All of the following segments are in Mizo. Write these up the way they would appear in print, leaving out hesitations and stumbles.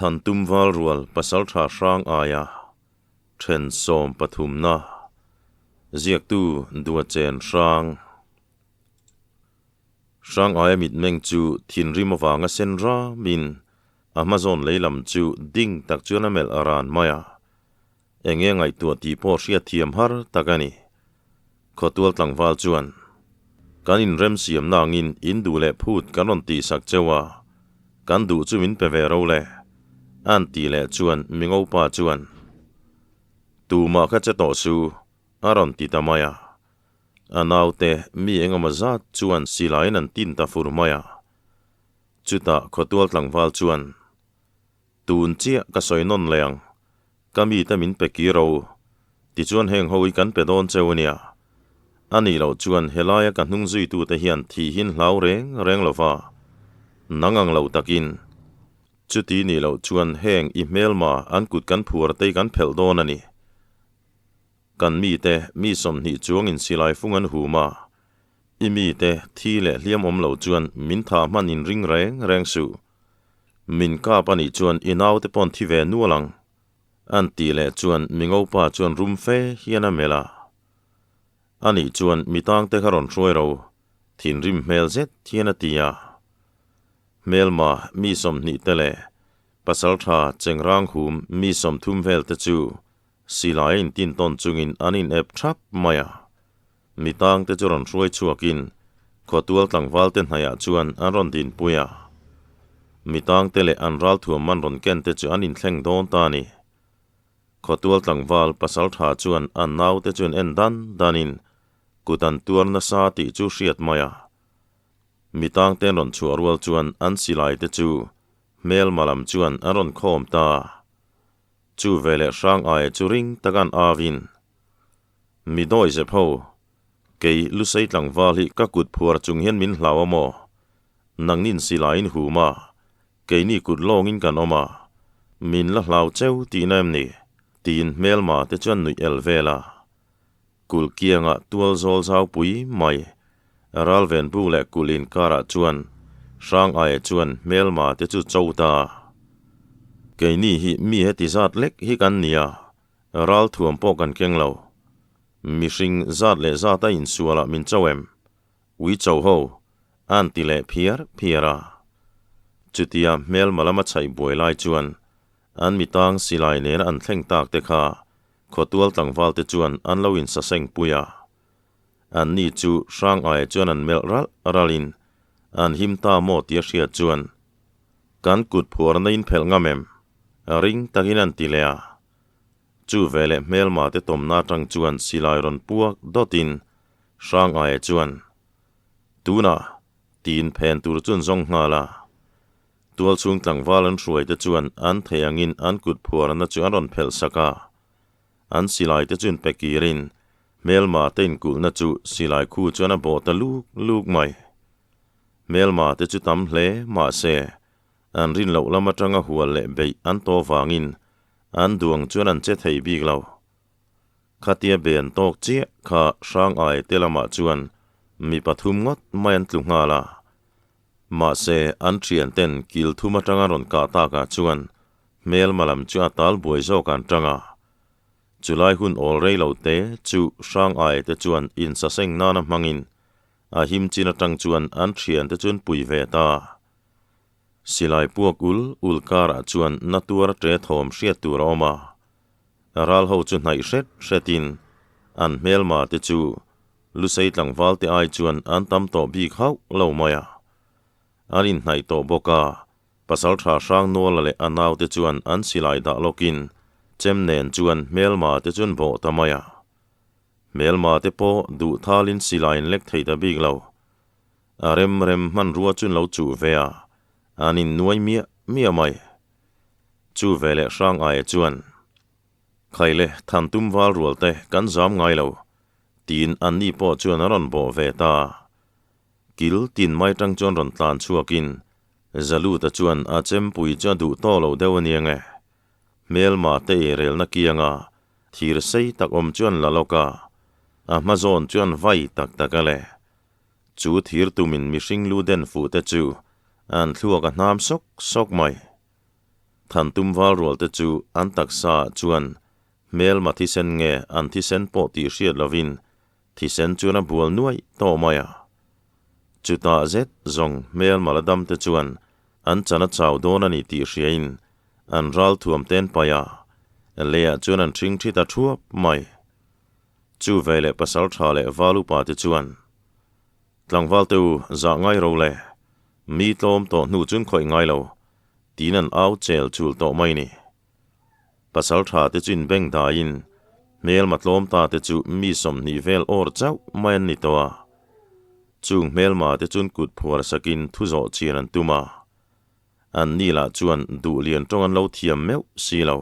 Thantum val rual pasaltha hrang aia then sawmpathumna ziaktu Duachen Hrang. Hrang aia mitmeng chu thinrim avanga sen ramin a hmazawn lei lam chu ding tak chuan a melh a ran mai a. Enge ngaihtuah tih pawh hriatthiam har tak a ni. Khawtual tlangval chuan, Kan inremsiamna angin in duh leh phut kan rawn tihsak cheu a, kan duh chu min pe ve ro le, a'n tih leh chuan Mingopa chuan, Tumah kha che tawh su, a rawn ti ta mai a. A naute mi engemaw zat chuan silaiin an tin ta fur mai a. Chutah khawtual tlangval chuan, Tun chiah ka sawi nawn leh ang. Ka mite min pe kir o. Tichuan heng ho hi kan pe dawn cheu ania. A nih loh chuan helaia ka hnung zuitute hian thih hin hlau reng reng lo va. Nang ang lo takin. Chuti nih loh chuan heng i hmelma an kut kan phuar te hi kan phelh dawn a ni. Kan mite mi 20 chuangin silai fung an hum a. I mite thi leh hliam awm lo chuan min thah hman in ring reng reng suh. Min kap a nih chuan i naute paw'n thi ve nual ang. An tih leh chuan mi ngopa chuan rum fe hian a melh a. A nih chuan mi tangte kha rawn hruai ro, thinrim hmel zet hian a ti a. Hmelma mi 20 te leh pasaltha chengrang hum mi 30 vel te chu silai a intin tawn chungin an in ep thap mai a. Mi tangte chu rawn hruai chhuakin khawtual tlangvalte hnaiah chuan an rawn dinpui a. Mi tangte leh an ralthuam man rawn kente chu an inthleng dawn ta a ni. Khawtual tlangval pasal tha chuan an naute chuan en dan danin kut an tuar nasa tih chu hriat mai a. Mi tangte an rawn chhuah rual chuan an silaite chu hmelma lam chuan an rawn khawm ta a. Chu veleh hrang aia chu ring tak an avin. Mi dawi zep ho, kei Lusei tlangval hi ka kut phuar chung hian min hlau a maw? Nangnin silaiin hum a, keini kut lawngin kan awm a, min la hlau cheu tihna em ni? Tiin hmelma te chuan nuih el vel a. Kulh kiangah tual zawl zau pui mai, ralven bu leh kulh inkarah chuan hrang aia chuan hmelma te chu cho ta a. Keini hi mi heti zat lek hi kan ni a, Ral thuam pawh kan keng lo. Mihring zat leh zat a insualah min cho em? Ui cho ho, a'n ti leh phiar phiar a. Chutia hmelma lama chhaih buai lai chuan an mitang silai nena an thleng tak te kha khawtual tlangval te chuan an lo insaseng pui a. An ni chu hrang aia chuan an melh ralh ralhin an him ta maw tia hriat chuan kan kut phuarna in phelh ngam em? Ring takin an ti leh a. Chu veleh hmelma te tawmna atang chuan silai rawn puak dawtin hrang aia chuan, Tunah, tiin phen tur chuan zawng nghal a. Tualchhung tlangval an hruai te chuan an thei angin an kut phuarna chu an rawn phelh sak a. An silai te chuan pe kirin hmelma te inkulhna chu silai khu chuan a bawh ta luk luk mai. Hmelma te chu tam hle mahse, An rin loh lam atanga hual leh beih an tawh vangin an duang chuan an che thei bik lo. Khatia ben tawk chiah kha hrang ai te lamah chuan mi pathum ngawt mai an tlu nghal a. Mahse, an thian ten kil thum atanga rawn kah takah chuan hmelma lam chu a tal buai zawk an tang a. Chulai hun awl rei lo te chu hrang ai te chuan insaseng nana hmangin a him chin atang chuan an thian te chuan pui ve ta. Silai puak ul ul karah chuan na tuar ṭe thawm hriat tur a awm a. Ral ho chu hnaih hret hretin an hmelma te chu Lusei tlangval te ai chuan an tam tawh bik hauh lo mai a. An inhnaih tawh bawk a, Pasalṭha Hrangnuala leh a naute chuan an silai dah lawkin chem nen chuan hmelma te chu an bawh ta mai a. Hmelma te pawh duh thalin silai in lek thei ta bik lo. A rem rem hmanrua chu lo chuh ve a, an innuai miah miah mai. Chu ve leh hrang aia chuan, Khaile, Thantum val rual te kan zam ngai lo, tiin anni pawh chuan a rawn bawh ve ta. Kil tin mai tang chuan rawn tlan chhuakin, Zaluta chuan a chempui chu a duh tawh lo deuh a nia nge. Hmelma te eirelna kianga thir sei tak awm chuan la lawk a, a hma zawn chuan vai tak tak a le. Chu thir tumin mihring lu den fuh te chu an thluak a hnam sawk sawk mai. Thantum val rual te chu an taksa ah chuan hmelma thisen nge an thisen pawh tih hriat lovin thisen chuan a bual nuaih tawh mai a. Chutah zet zawng hmelma la dam te chuan an chan a chau dawn a ni tih hriain an ral thuam ten paih a, leiah chuan an ṭhing ṭhi ta ṭhuap mai. Chu veleh pasal ṭha leh val upa te chuan, Tlangval te u, zah ngai ro le, mi tlawm tawh hnu chun khawih ngai lo, tiin an au chel chul tawh mai ni. Pasal ṭha te chu inbeng daiin, hmelma tlawm ta te chu mi 20 vel awr chauh mai an ni tawh a. Chung hmelma te chun kut phuar sakin thu zawh chian an tum a. An ni lah chuan duh lian ṭawng an lo thiam meuh si lo.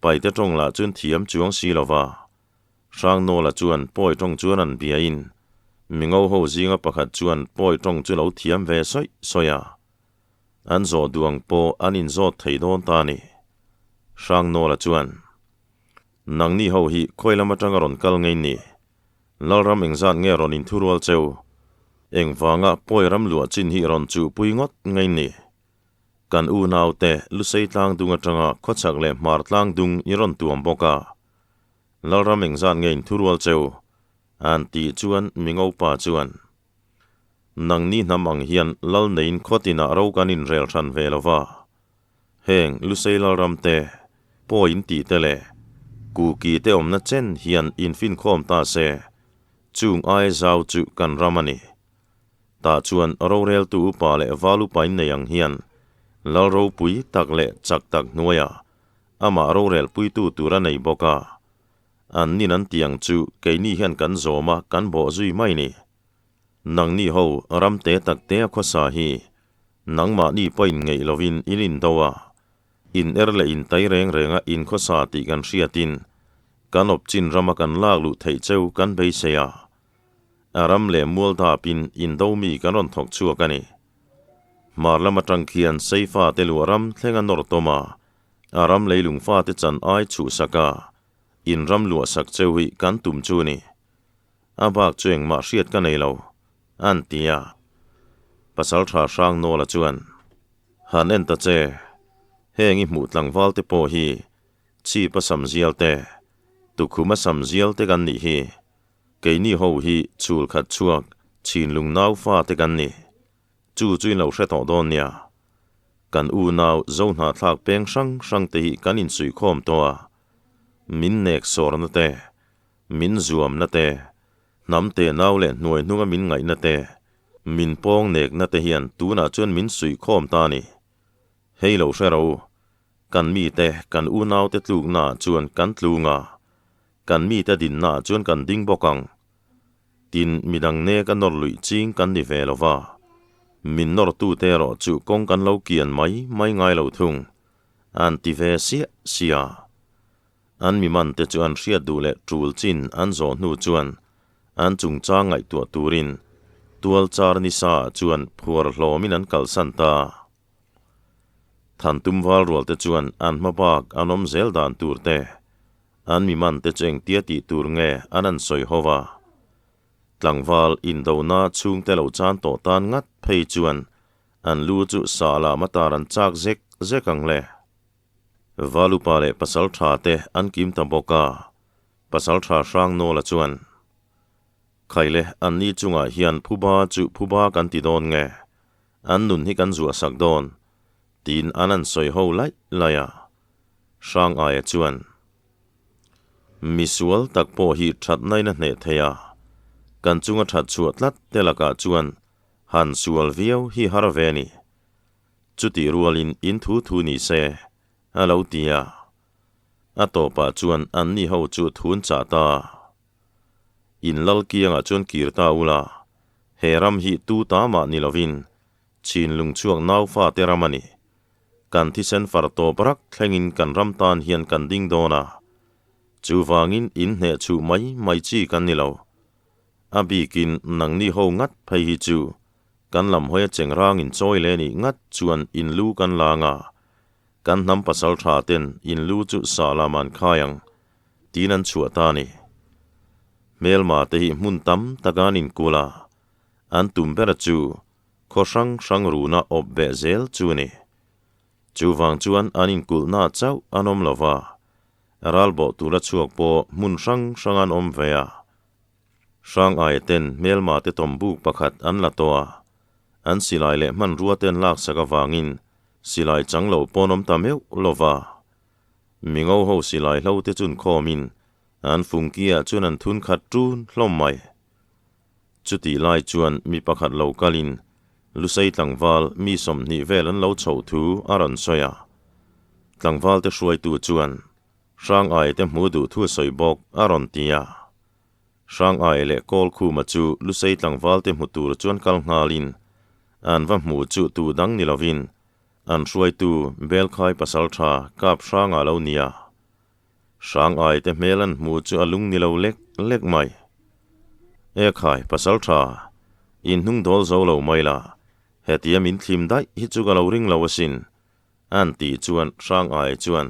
Paite ṭawng lah chun thiam chuang si lo va. Hrangnawla chuan pawi ṭawng chuan an biain, mingo ho zinga pakhat chuan pawi ṭawng chu lo thiam ve sawih sawih a. An zawh duang pawh an inzawt thei dawn ta a ni. Hrangnawla chuan, Nangni ho hi khawi lam atanga rawn kal ngei ni? Lalram engzat nge rawn inthurual cheu? Engvanga pawi ram luah chin hi rawn chuhpui ngawt ngei ni? Kan unaute Lusei tlang dung atanga khawchhak leh hmar tlang dung i rawn tuam bawk a. Lalram engzat nge inthurual cheu? An tih chuan Mingopa chuan, Nangni hnam ang hian lal neiin khaw tinah ro kan inrel hran ve lo va. Heng Lusei Lalram te, Pawi in tih te leh Kuki te awmna chen hian infinkhawm ta se, chung aia zau chu kan ram a ni. Tah chuan roreltu upa leh val upa in nei ang hian lal ropui tak leh chak tak hnuaiah amah rorel puitu tur a nei bawk a. An nin an tih ang chu keini hian kan zawm a, kan bawh zui mai ni. Nangni ho ram te tak te a khawsa hi nangmahni pawhin ngeih lovin in indo a, in er leh in tai reng renga in khawsa tih kan hriatin kan awp chin rama kan lak luh theih cheu kan beisei a. A ram leh mual dapin indo mi kan rawn thawk chhuak a ni. Hmar lam atang khian Seifa te luah ram thleng a nawr tawm a, a ram leilung fate chan ai chhuhsak a, in ram luahsak cheu hi kan tum chu a ni. A bak chu engmah hriat ka nei lo, an ti a. Pasal tha hrang Nawla chuan, Han en ta che, heng i hmuh tlangval te pawh hi chhip a sam zial te, tukhum a sam zial te kan nih hi. Keini ho hi chhul khat chhuak chhinlung nau fa te kan ni. Chu chu in lo hre tawh dawn nia. Kan unau Zohnahthlak peng hrang hrang te hi kan insuihkhawm tawh a, min nek sawrna te, Min zuamna te, hnam te nau leh hnuai hnunga min ngaihna te, min pawng nekna te hian tunah chuan min suihkhawm ta a ni. Hei lo hre ro, kan mite, kan unaute tluknaah chuan kan tlung a, kan mite dinnaah chuan kan ding bawk ang. Tin, midang nek a nawr luih ching kan ni ve lo va, min nawrtute erawh chu kawng kan lo kian mai mai ngai lo thung, an ti ve siah siah. An mi man te chu an hriat duh leh tul chin an zawh hnu chuan an chungchang ngaihtuah turin tual char ni sa ah chuan phuar hlawmin an kalsan ta. Thantum val rual te chuan an hma bak an awm zel dan tur te, an mi man te chu engtia tih tur nge an an sawi ho va. Tlangval indona chhungte lo chan tawh tan ngat phei chuan an lu chu sah lah matar an chak zek zek ang le. Valupa leh pasal tha te an kim ta bawk a, pasal tha hrang Nawla chuan, Khaile, anni chungah hian phuba chu phuba kan ti dawn nge, an nun hi kan zuah sak dawn, tiin an an sawi ho laih laih a. Hrang aia chuan, Misual tak pawh hi thatnain a hneh thei a, kan chunga that chhuah tlat te lakah chuan han sual viau hi har ve a ni. Chutih rualin in thu thu ni se, a lo ti a. A tawpah chuan anni ho chu thun chah ta. In lal kiangah chuan kir ta ula, he ram hi tu ta mah ni lovin chin lungchhuak naufate ram a ni. Kan thisen far tawp rak thlengin kan ram tan hian kan ding dawn a. Chuvangin in hneh chhuh mai mai chi kan ni lo. A bikin nangni ho ngat phei hi chu Kan lam hawi a cheng rang in chawi leh nih ngat chuan in lu kan lang a, kan hnam pasal tha ten in lu chu sa lam an khai ang, tiin an chhuah ta a ni. Hmelma te hi hmun tam tak an inkulh a, an tum ber chu khaw hrang hrang runa awp beh zel chu a ni. Chuvang chuan an inkulhna chauh an awm lo va, ral bawh tura chhuak pawh hmun hrang hrang an awm ve a. Hrang aia ten hmelma te tawmbuk pakhat an la tawh a, an silai leh hmanrua te an laksak avangin silai chang lo pawn awm ta meuh lo va. Mingo ho silai hlo te chun khawmin an fungki ah chuan an thun khat ṭun hlawm mai. Chutih lai chuan mi pakhat lo kalin Lusei tlangval mi 20 vel an lo chhoh thu a rawn sawi a. Tlangval te hruaitu chuan Hrang Ai te hmu duh thu a sawi bawk a rawn ti a. Hrang Ai leh Kawlkhuma chu Lusei tlangval te hmu tur chuan kal nghalin an va hmu chu tu dang ni lovin an hruaitu Belkhai pasaltha Kap Hranga lo nia. Hrang Ai te hmel an hmu chu a lung ni lo lek lek mai. E khai, pasal tha, in hnung dawl zo lo mai la, hetia min thlim daih hi chu ka lo ring lo asin, an tih chuan Hrang Ai chuan,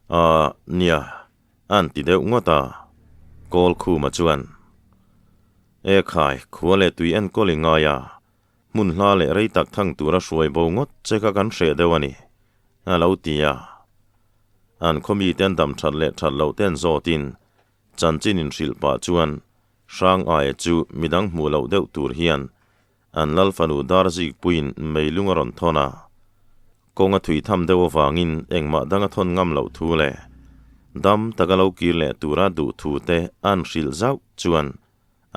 A, nia, an ti deuh ngawt a, Kawlkhuma chuan, E khai, khua leh tui enkawl i ngai a, Hmun hla leh rei tak thang tura hruai bo ngawt che kha kan hreh deuh a ni, a lo ti a. An khawmi te an dam that leh that loh te an zawtin chanchin inhrilh pah chuan Hrang Aia chu midang hmuh loh deuh tur hian an lal fanu dar zikpuiin meilung a rawn thawn a. Kawng a thui tham deuh avangin engmah dang a thawn ngam loh thu leh dam taka lo kir leh tura duh thu te an hrilh zauh chuan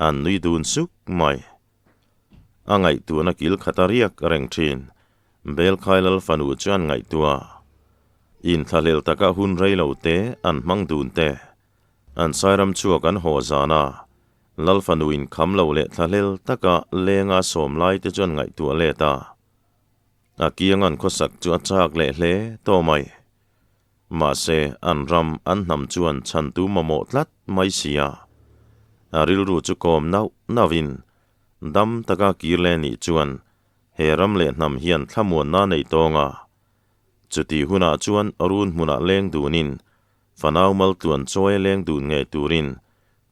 an nui dun suk mai. A ngaihtuahna kil khat a riak reng thin. Belkhai lal fanu chuan ngaihtuah. Inthlahlel taka hun rei lo te an hmang dun te. An sairam chhuak an haw zan a, lal fanu inkham lo leh thlahlel taka lenga sawm lai te chuan ngaihtuah let a. A kiang an khawsak chu a chak leh hle tawh mai. Mahse, an ram, an hnam chuan chhantu mamawh tlat mai si a. A rilru chu kawm nauh nauhin, dam taka kir leh nih chuan he ram leh hnam hian thlamuanna nei tawng a. Chutih hunah chuan run hmunah leng dunin, fanau maltluan chawi leng dun ngei turin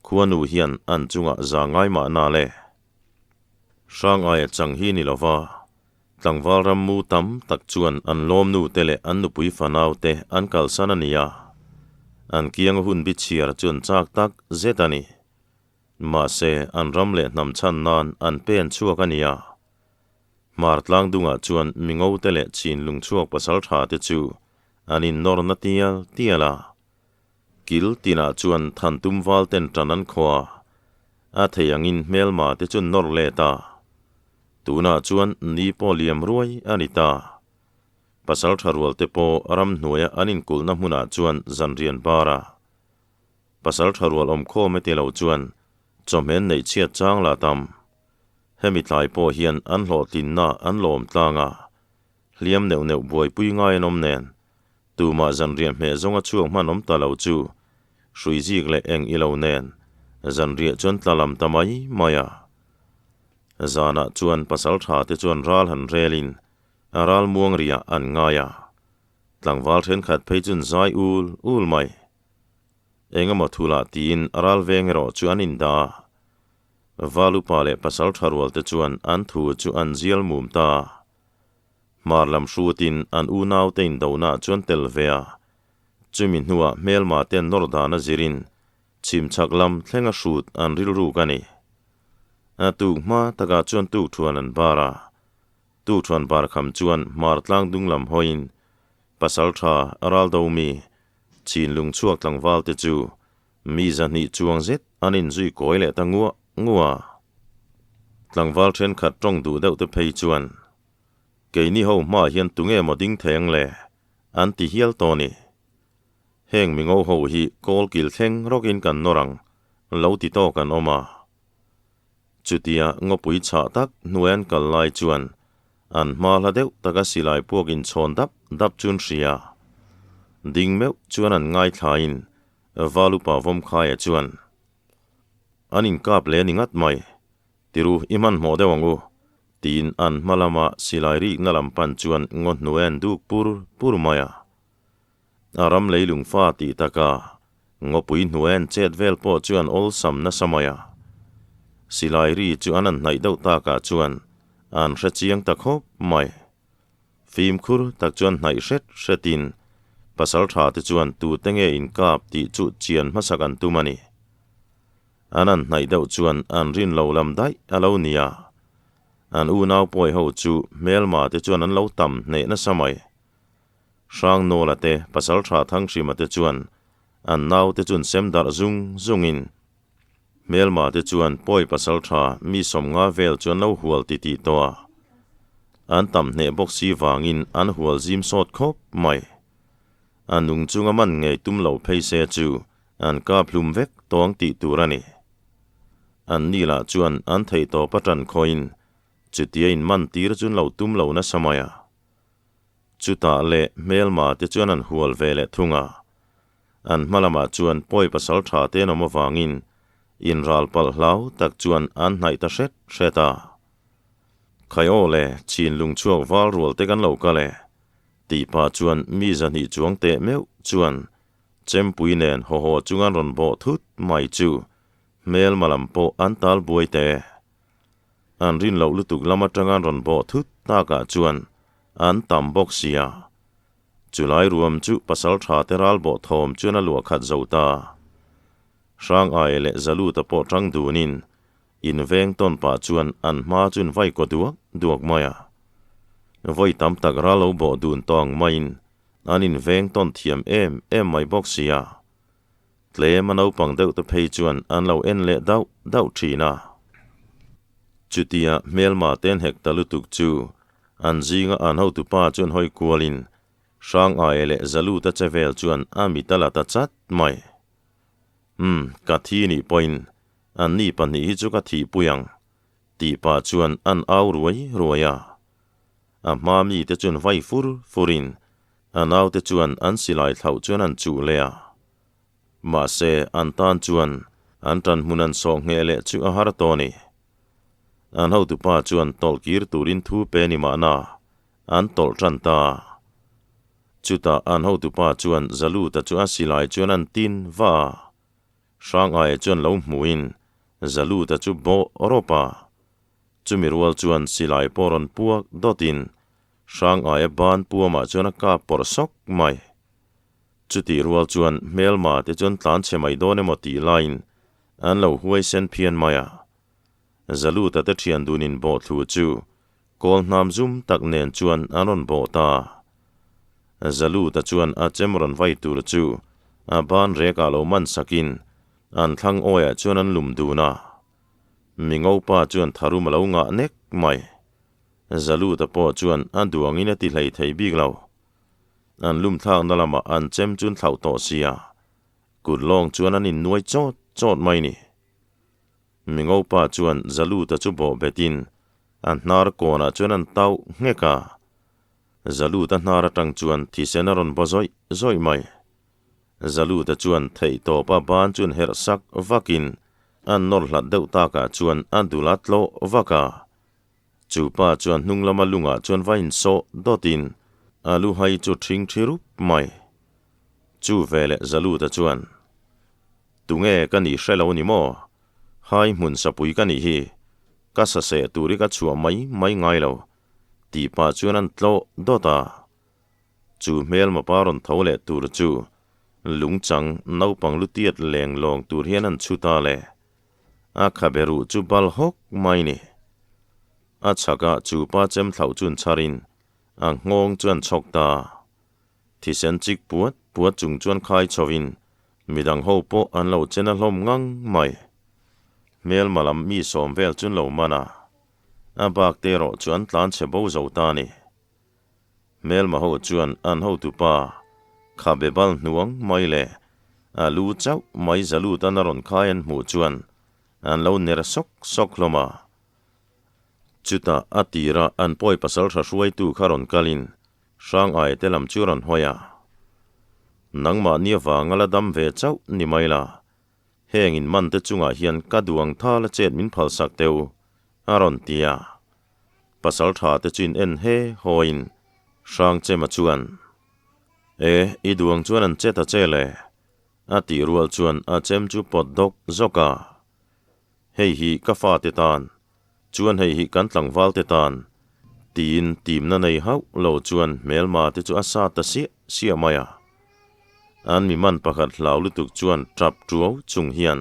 khuanu hian an chungah za ngai mahna le. Hrang aia chang hi ni lova, Tlangval ram mu tam tak chuan an lawmnu te leh an nupui fanau te an kalsan a ni a, an kianga hun bi chhiar chu an chak tak zet a ni. Mahse, an ram leh hnam chhan nan an pen chhuak a ni a. Hmar tlang dungah chuan mingo te leh chin lungchhuak pasal tha te chu an innawr na tial tial a. Kil tinah chuan thantum val ten tan an khua a thei angin hmelma te chu nawr let a. Tunah chuan ni pawh liam ruai a ni ta. Pasal tha rual te pawh ramhnuaia an inkulhna hmunah chuan zanrian bar a. Pasal tha rual awmkhawm e ti lo chuan chawhmeh neih chhiat chang lah tam. Hemi tlai pawh hian an hlawhtlinna an lawm tlang a. Hliam neuh neuh buaipui ngai an awm nen, tumah zanriah hmeh zawnga chhuak hman awm ta lo chu hrui zik leh eng i lo nen zanriah chuan tla lam ta mai mai a. Zanah chuan pasal tha te chuan ral han relin a ral muang riah an ngai a, tlangval thenkhat phei chun zai ul ul mai. Engemaw thulah tiin ral veng erawh chu an indah a, Valupa leh pasal tha rual te chuan an thu chu an zial mum ta a. Hmar lam hrutin an unaute indonaah chuan tel ve a, chumi hnuah hmelma ten nawr dan a zirin chhimchhak lam thlenga hrut an rilruk a ni. A tuk hma takah chuan tukthuan an bar a, tukthuan bar kham chuan hmar tlang dung lam hawiin pasaltha Raldomi chinlung chhuak tlangval te chu Mi 200 chuang zet an inzui kawi leh ta nguah nguah a. Tlangval thenkhat tawng duh deuh te phei chuan, Keini ho hmaah hian tunge maw ding thei ang le? an ti hial tawh a ni. Heng mingo ho hi kawl kil thleng rawkin kan nawr ang, lo ti tawk an awm a. Chutia ngawpui chhah tak hnuai an kal lai chuan an hma hla deuh taka silai puak inchhawn dap dap chu an hria. Ding meuh chuan an ngaithlain Valupa Vawmkhaia chuan, An inkap leh a ni ngat mai, tiru i hmanhmawh deuh ang u, tiin an hma lama silai rikna lam pan chuan ngaw hnuai an duk pur pur mai a. A ram leilung fa tih taka ngawpui hnuai an chet vel pawh chu an awlsam nasa mai a. Silai ri chu an an hnaih deuh takah chuan an hre chiang ta khawp mai. Fimkhur tak chuan hnaih hret hretin pasal tha te chuan tute nge inkap tih chu chian hmasak an tum a ni. An an hnaih deuh chuan an rin lo lam daih a lo ni a. An unau pawi ho chu hmelma te chuan an lo tam hneh nasa mai. Hrangnawla te pasal tha Thanghrima te chuan an naute chun sem darh zung zungin Hmelma te chuan pawi pasal tha mi sawmnga vel chu an lo hual titih tawh a. An tam hneh bawk si vangin an hual zim sawt khawp mai. A nung chunga man ngei tum lo phei se chu an kap hlum vek tawng tih tur a ni. An ni lah chuan an theih tawp a tan khawin chutia in man tir chu an lo tum lo nasa mai a. Chutah leh hmelma te chuan an hual ve leh thung a. An hma lamah chuan pawi pasal tha te an awm avangin inral palh hlau tak chuan an hnaih ta hret hret a. Khai aw le, chin lung chhuak val rual te kan lo kal e, tih pah chuan mi zahnih chuang teh meuh chuan chempui nen haw haw chunga an rawn bawh thut mai chu hmelma lam pawh an tal buai te. An rin loh lutuk lam atanga an rawn bawh thut takah chuan an tam bawk sia. Chulai ruam chu pasal tha te ral bawh thawm chuan a luah khat zo ta. Hrang ai leh Zaluta pawh tang dunin in veng tawn pah chuan an hma chun vai kaw duak duak mai a. Vawi tam tak ral lo bawh dun tawng maiin an in veng tawn thiam em em mai bawk sia. Tlem a naupang deuh te phei chuan an lo en leh dauh dauh thin a. Chutia hmelma te an hek ta lutuk chu an zinga an hotupa chuan hawi kualin Hrang Aia leh Zaluta che vel chuan a mit a la ta chat mai. Umm, ka thi nih pawhin anni pahnih hi chu ka thihpui ang, tih pah chuan an au ruai ruai a. A hma mite chuan vai fur furin A naute chuan an silai thlauh chuan an chuh leh a. Mahse, an tan chuan an tan hmun an sawh ngheh leh chu a har tawh a ni. An hotupa chuan tawlh kir turin thu pe ni mahna an tawlh tan ta. Chutah an hotupa chuan Zaluta chu a silai chuan an tin va a. Hrangaia chuan lo hmuhin Zaluta chu bawh rawp a. Chumi rual chuan silai pawh rawn puak dawtin Hrang aia ban puamah chuan a kap pawrh sawk mai. Chutih rual chuan hmelma te chuan tlan chhe mai dawn emaw tih laiin an lo huai sen phian mai a. Zaluta te thian dunin bawhthlu chu kawl hnam zum tak nen chuan an rawn bawh ta. Zaluta chuan a chem rawn vai tur chu a ban rekah lo man sakin an thlang awiah chuan an lum dun a. Mingopa chuan tharum a lo ngah nek mai. Zaluta pawh chuan a duangin a ti hlei thei bik lo. An lum thlakna lamah an chem chun thlauh tawh sia, kut lawng chuan an innuai chawt chawt mai ni. Mingopa chuan Zaluta chu bawh betin a hnar kawnah chuan an tauh nghek a. Zaluta hnar atang chuan thisen a rawn baw zawih zawih mai. Zaluta chuan theihtawpa ban chuan herh sak vakin an nawr hlat deuh takah chuan a dul a tlawh vak a. Chu pa chuan hnung lama lungah chuan va insawh dawtin a lu hai chu ṭhing ṭhi rup mai. Chu veleh Zaluta chuan, Tunge ka nih hre lo ni maw? Hai hmun sapui ka nih hi, ka saseh tur hi ka chhuah mai mai ngai lo, tih pah chuan an tlawh dawt a. Chu hmelma pa rawn tho leh tur chu lungchang naupang lutiat leng lawng tur hian an chhu ta le. A khabe ruh chu bal hawk mai ni. A chhakah chu pa chem thlauh chun chharin a nghawng chuan chhawk ta. Thisen chik puat puat chung chuan khai chhovin midang ho pawh an lo chen a hlawm ngang mai. Hmelma lam mi sawm vel chun lo man a, a bak te erawh chu an tlan chhe bo zo ta ni. Hmelma ho chuan an hotupa khabe bal hnuang mai leh a lu chauh mai zalut an a rawn khai an hmuh chuan an lo ner sawk sawk hlawm a. Chutah a tira an pawi pasal hra hruaitu kha rawn kalin hrang ai te lam chu rawn hawi a. Nangmahni avanga la dam ve chauh ni mai la, heng in man te chungah hian ka duang thal a chet min phalsak teh u, a rawn ti a. Pasal tha te chu in en he hawiin Hrangchema chuan, E, i duang chuan an che ta che le, a tih rual chuan a chem chu pawt dawk zawk a. Hei hi ka fate tan, chuan hei hi kan tlangval te tan. Tiin timna nei hauh lo chuan hmelma te chu a sa ta siah siah mai a. An mi man pakhat hlau lutuk chuan tap tuau chung hian,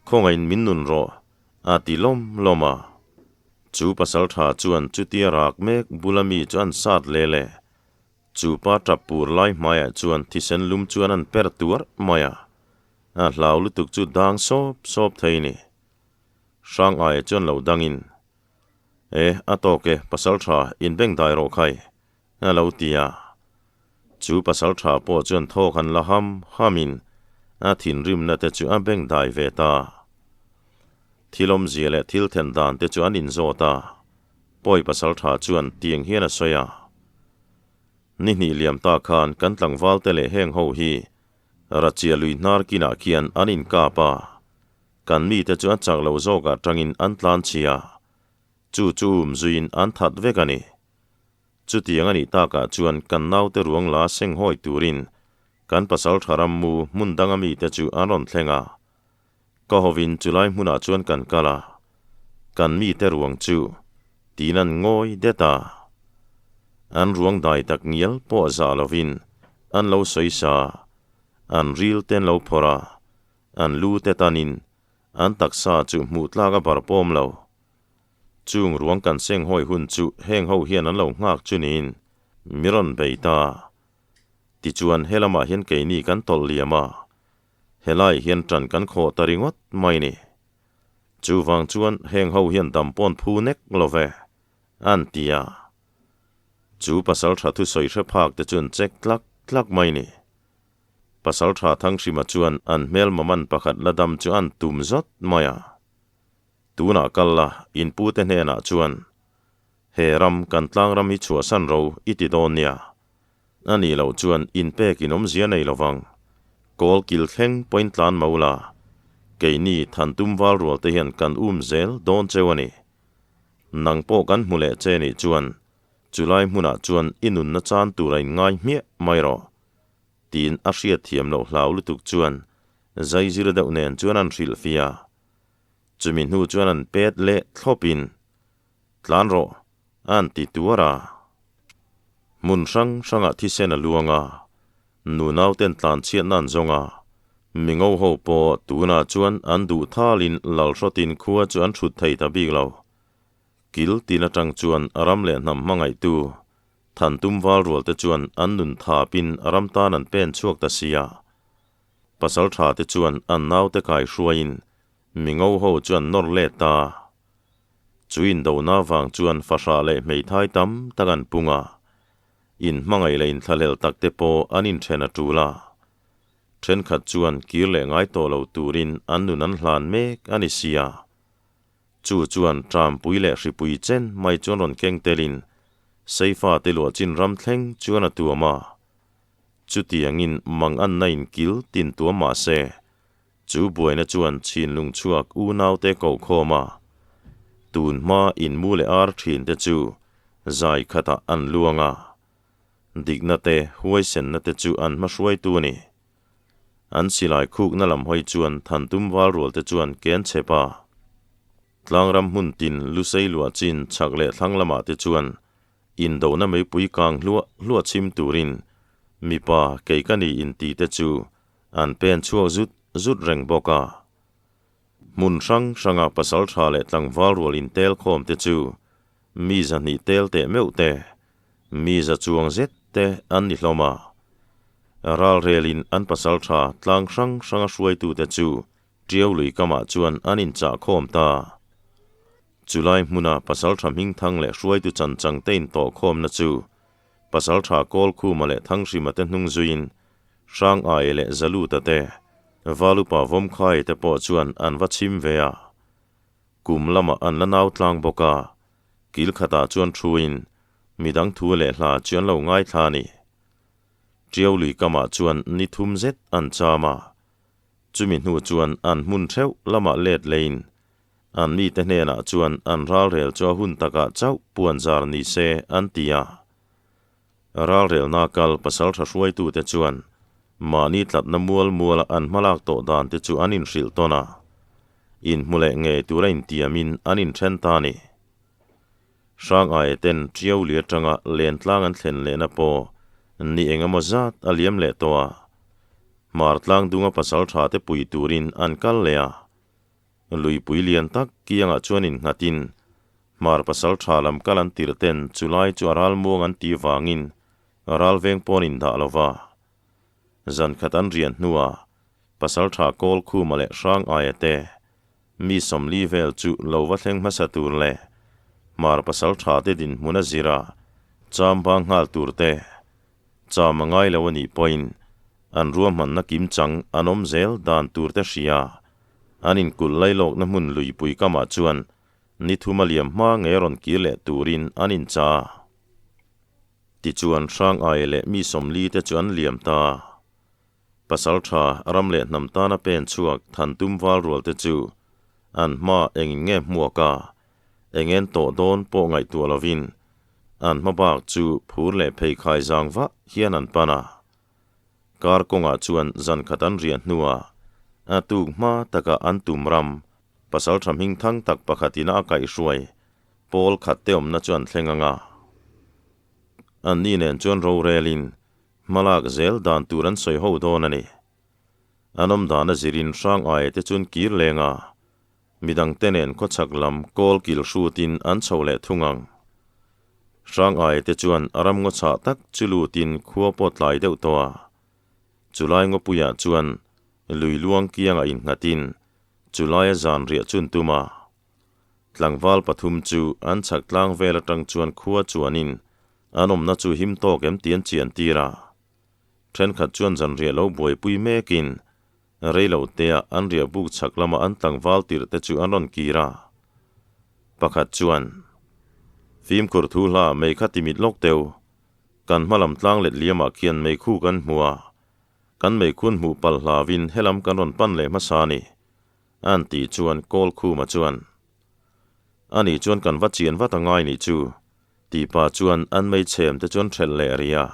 Khawngaihin min nun rawh, a ti lawm lawm a. Chu pasal tha chuan chutia rak mek bula mi chu an sat le le. Chu pa tap pur lai hmaiah chuan thisen lum chuan an per tuarh mai a. A hlau lutuk chu dang sawp sawp thei ni. Hrang aia chuan lo dangin, E, a tawk e, pasal tha, inbeng dai rawh khai, a lo ti a. Chu pasal tha pawh chuan thawk han la ham hamin a thinrimna te chu a beng dai ve ta. Thil awmzia leh thil then dan te chu an inzawt a, Pawi pasal tha chuan tiang hian a sawi a. Ni hnih liam ta khan kan tlangval te leh heng ho hi Rachia lui hnar kinah khian an inkap a. Kan mite chu a chak lo zawkah tangin an tlan chhia. Chu chu um zuiin an that vek a ni. Chutiang a nih takah chuan kan naute ruang la seng hawi turin kan pasal tha ram mu hmun danga mite chu an rawn thleng a. Ka hovin chulai hmunah chuan kan kal a. Kan mite ruang chu tiin an ngawi det a. An ruang dai tak ngial pawh zah lovin an lo sawi sa. An ril te an lo phawrh a. An lu te tanin an taksa chu hmuh tlak a bar pawm lo. Chung ruang kan seng hawi hun chu heng ho hian an lo nghak chu niin mi rawn bei ta. Tichuan helamah hian keini kan tawlh liam a, helai hian ṭan kan khawh ta ringawt mai ni. Chuvang chuan heng ho hian dam pawn phu nek lo ve, an ti a. Chu pasal ṭha thusawi hre phak te chuan chek tlak tlak mai ni. Pasal tha Thanghrima chuan an hmelma man pakhat la dam chu an tum zawt mai a. Tunah kal la, in pute hnenah chuan, He ram, kan tlang ram hi chhuahsan ro i ti dawn nia. A nih loh chuan in pek in awmzia nei lovang. Kawl kil thleng pawhin tlan mo la, keini Thantum val rual te hian kan um zel dawn cheu a ni. Nang pawh kan hmu leh che nih chuan, chulai hmunah chuan i nunna chan tur a inngai hmiah mai rawh. Tiin a hriat thiam loh hlau lutuk chuan zai zir deuh nen chuan an hrilh fi a. Chumi hnu chuan an pet leh thlawpin, Tlan rawh, an ti tuar a. Hmun hrang hrangah thisen a luang a, nu nauten tlan chhiatna an zawng a, mingo ho pawh tunah chuan an duh thalin lalhrawtin khua chu an hrut thei ta bik lo. Kil tin atang chuan ram leh hnam hmangaihtu Thantum val rual te chuan an nun thapin ram tan an pen chhuak ta sia. Pasal tha te chuan an naute kai hruaiin mingo ho chu an nawr let ta. Chu indona vang chuan fahrah leh hmeithai tam tak an pung a. In hmangaih leh inthlahlel tak te pawh an inthen a tul a. Thenkhat chuan kir leh ngai tawh lo turin an nun an hlan mek a ni sia. Chu chuan Trampui leh Hripui chen mai chuan rawn keng telin Seifa te luah chin ram thleng chuan a tuam a. Chutiangin mang anna in kil tin tuam mah se, chu buaina chuan chhinlung chhuak unaute koh khawm a. Tun hma in mu leh ar thin te chu zai khatah an luang a. Dikna te, huaisenna te chu an hmahruaitu a ni. An silai khukna lam hawi chuan Thantum val rual te chuan ke an chhep a. Tlangram hmun tin Lusei luah chin chhak leh thlang lamah te chuan indona meipui kang hluah hluah chhim turin mipa kei ka ni inti te chu an pen chhuak zut zut reng bawk a. Hmun hrang hranga pasal tha leh tlangval rual intel khawm te chu mi zahnih tel teh meuh te, mi za chuang zet te an ni hlawm a. Ralrelin an pasal tha tlang hrang hranga hruaitute chu Tiau lui kamah chuan an inchah khawm ta. Chulai hmuna pasal tha hmingthang leh hruaitu chan chang te intawh khawmna chu pasal tha Kawlkhuma leh Thanghrima te hnung zuiin Hrang Aia leh Zaluta te, Valupa Vawmkhaia te pawh chuan an va chhim ve a. Kum lamah an la nau tlang bawk a, kil khatah chuan thuin midang thu leh hla chu an lo ngaithla a ni. Tiau lui kamah chuan ni thum zet an cham a, chumi hnu chuan an hmun theuh lamah let leiin an mite hnenah chuan an ralrel chu a hun takah chauh puan zar ni se an ti a. Ralrelna kal pasal tha hruaitute chuan mahni tlatna mual muala an hmalak tawh dan te chu an inhrilh tawn a, inhmu leh ngei tura intiamin an inthen ta a ni. Hrang aia ten Tiau li atanga Lentlang an thlen lehna pawh ni eng emaw zat a liam leh tawh a. Hmar tlang dunga pasal tha te pui turin an kal leh a. Luipui lian tak kiangah chuan innghatin Hmar pasal tha lam kal an tirh ten chulai chu a ral muang an tih vangin ral veng pawn indah lo va. Zan khat an rian hnuah pasal tha kawl khuma leh hrang aia te Mi 40 vel chu lo va thleng hmasa tur leh Hmar pasal tha te dinhmun a zir a, cham bang nghal tur te cham a ngai lo a nih pawhin an ruahmanna kim chang an awm zel dan tur te hria. An inkulh lailawkna hmun luipui kamah chuan ni thum a liam hma ngei rawn kir leh turin an incha a. Tichuan hrang aia leh mi 40 te chu an liam ta. Pasal tha ram leh hnam tana pen chhuak than tum val rual te chu an hma engin nge hmuak a, engen tawh dawn pawh ngaihtuah lovin an hma bak chu phur leh pheikhai zang vah hian an pan a. Kar kawngah chuan zan khat an riah hnuah a tuk hma takah an tum ram pasal tha hming thang tak pakhatin a kaihhruai pawl khat te awmna chu an thleng ang a. Anni nen chuan rorelin Hmalak zel dan tur an sawi ho dawn a ni. An awm dan a zirin hrang aia te chuan kir leng a, midang te nen khawchhak lam kawl kil hrutin an chho leh thung ang. Hrang aia te chuan a ram ngaw chhah tak chu lutin khua pawh tlai deuh tawh a. Chulai ngawpuiah chuan lui luang kiangah innghatin chulaia zan riah chun tum a. Tlangval pathum chu an chhak tlang vel atang chuan khua chuanin an awmna chu him tawk em tih an chian tir a. Thenkhat chuan zanriah lo buaipui mekin reilo teah an riah buk chhak lama an tlangval tirh te chu an rawn kir a. Pakhat chuan, Fimkhur thu hla mei kha ti mit lawk teu, kan hma lam tlang let liamah khian meikhu kan hmu a, kan meikhun hmuh palh hlauin helam kan rawn pan leh hmasa a ni. An tih chuan kawl khuma chuan, Ani chuan kan va chian vat a ngai nih chu, tih pah chuan an mei chhem te chuan hrelh leh rih a.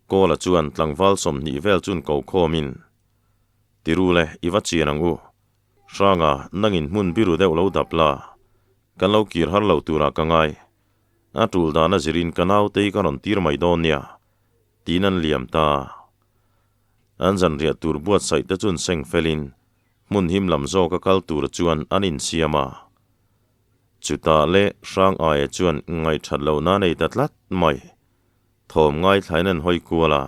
Kawla chuan tlangval 20 vel chun ko khawmin, Tiru le, i va chian ang u. Hranga, nangin hmun biru deuh lo dap la, kan lo kir har lo turah ka ngai. A tul dan a zirin ka naute hi ka rawn tir mai dawn nia, tiin an liam ta. An zanriah tur buatsaih te chun seng felin hmun him lam zawka kal tur chuan an insiam a. Chutah leh hrang aia chuan ngaihthat lohna a nei ta tlat mai. Thawm ngaithlain an hawi kual a.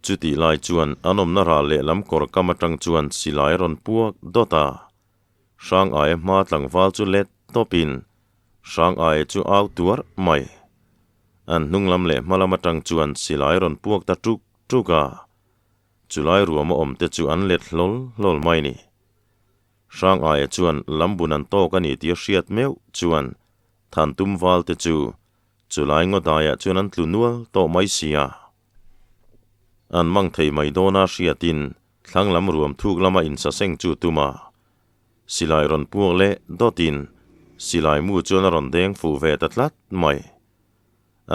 Chutih lai chuan an awmna ral lehlam kawr kam atang chuan silai a rawn puak dawt a. Hrang aia hma tlangval chu let tawpin hrang aia chu au tuar mai. An hnung lam leh hma lam atang chuan silai a rawn puak ta tuk tuk a. Chulai ruam a awm te chu an let hlawl hlawl mai ni. Hrang aia chuan lambun an tawk a ni tih a hriat meuh chuan Thantum val te chu chulai ngaw daiah chuan an tlu nual tawh mai si a. An mang thei mai dawna hriatin thlang lam ruam thuk lama insaseng chu tum a. Silai rawn puak leh dawtin silai mu chuan a rawn deng fuh ve ta tlat mai.